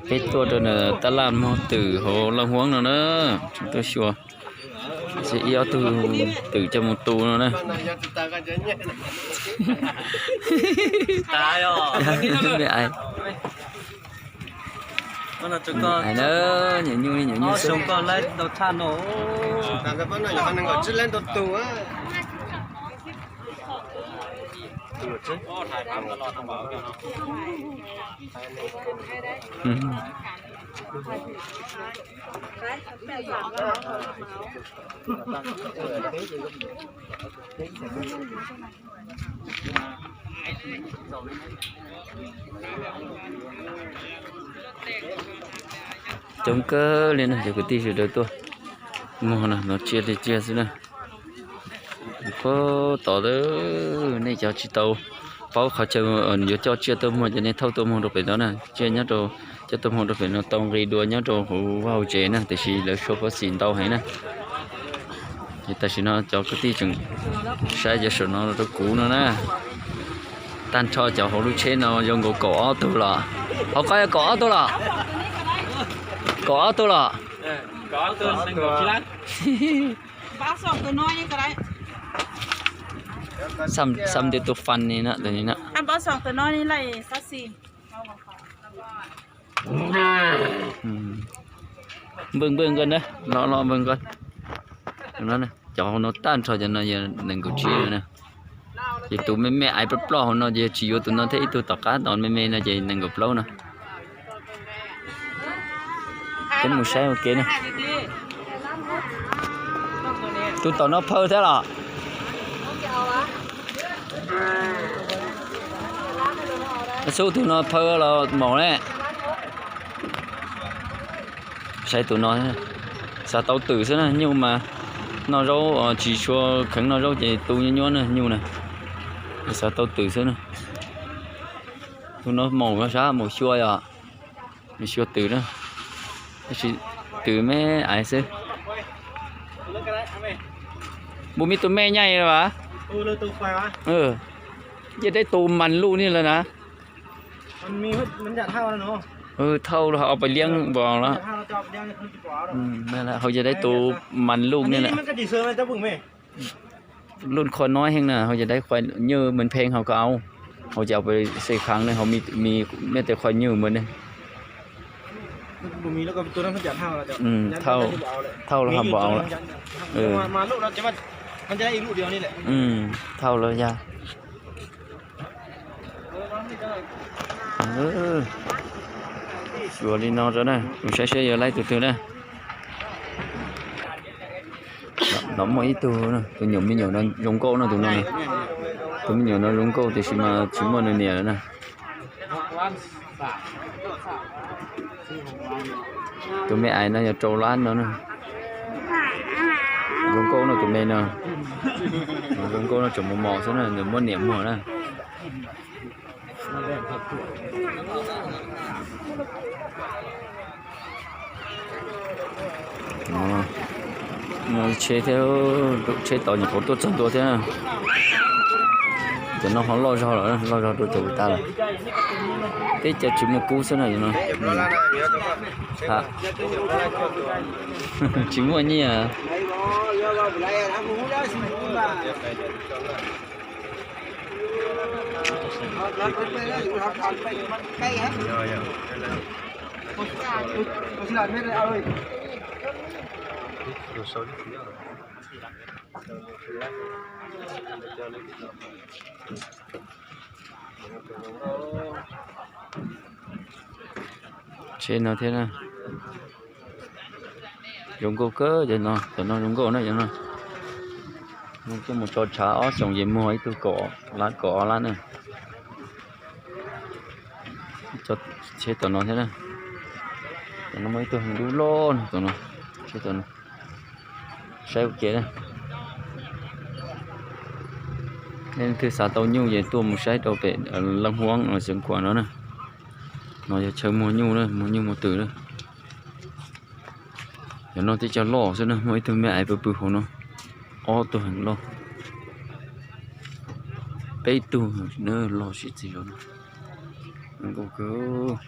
Peb tuaj rau nram tab laj muag twm hauv Looj Huab no na, tuaj xyuas ib ob tug twm coj mus tu no na. Ais, nyuam nyuj, nyuam nyuj xwb. Coob kawg li no cov kwv tij sawv daws tuaj muag no, no tsiaj li tsiaj xwb na. Puag tod, nej cov tsis tau paub qhov chaw yuav coj tsiaj tuaj muag ces nej thauj tuaj muag rau pem no na. Tsiaj nyob rau, coj tuaj muag rau pem no tau nqi dua nyob rau hauv vaj hauv tsev na, tiam sis lawv sau pob xim ntau heev na. Ces tam sim no cov kwv tij tseem saib cov saum no rau kuv no na. Tag nrho cov hauv lub tsheb no zoo nkaus kaum ob tug los. Hauv ko yog kaum ob tug los? Kaum ob tug los? Xam ntawm tus fan ni na. Npawj npawj nqaj na, lo lo npawj nqaj. Cov hauv no tag nrho cov no yog nees nkaum tsib na. Ces tus me me aiv ploj ploj hauv no ces tsis yuav tus no thiab, ib tug tom qab tom me me no ces nees nkaum plaub no. Peb mus saib ua ke na. Tus tom no phaw thiab los? Xub tus no phaw los maum ne. Saib tus no, xav tau twm xwb na, nyuj mas noj zaub tsis tshua kheev noj zaub ces tu nyuaj nyuaj na nyuj na. Xav tau twm xwb na. Tus no maum no sab maum xyua yom, nws xyua twm na. Tab sis twm me aiv xwb. Npus me tus me nyaj li as. Ces deb tus mas luj ni lawm na. Thauj los hauv pais liab npos los. Hauv ces deb tus mas luj ni lawm. Luj qhua no heev na, hauv ces deb qhua nyuj mas pheej hauv ko au. Hauv ces au pais xej khav ne, hauv me tes qhua nyuj mas ne. Thauj los hauv npos lawm. Thauj los yog. Xyuas li no rau na, kuv saib seb yog laib tus twg na. No muaj ib tug, tus nyuam me nyuam no zoo nkauj no, tus no, tus me nyuam no zoo nkauj tiam sis mas tsis muaj nws niam lawm na. Tus me aiv no yog rau lab no na. Zoo nkauj no tus me no. Zoo nkauj no tseem mos mos xwb na, nws muaj niam muag na. Tsheb thiab, tsheb tod nyuam qhuav tuaj txog ntua thiab. Cov no ho loj zog lawm, loj zog rau cov kuv tas lawm. Teb chaws tsis muaj kub xwb na no. Tsis muaj nyiaj. Tsheb no thiab na. Zoo nkauj kawg cov no, cov no zoo nkauj na cov no. Tuaj mus tso tshav ob xyoos ces muag ib tug kaum lab, kaum ob lab na. Tsheb tom no thiab na. Tom no muaj ib tug heev dub loj no, tom no, tsheb tom no. Saib ua ke na. Nej leej twg xav tau nyuj ces tuaj mus saib rau pem Looj Huab Xeev Khuam no na. No yog chaw muag nyuj na, muag nyuj muag twm na. Cov no teb chaws loj xwb na, muaj ib tug me aiv pw pw hauv no, ob tug heev loj, peb tug na, loj sib txig zog na. Nkaus kawg.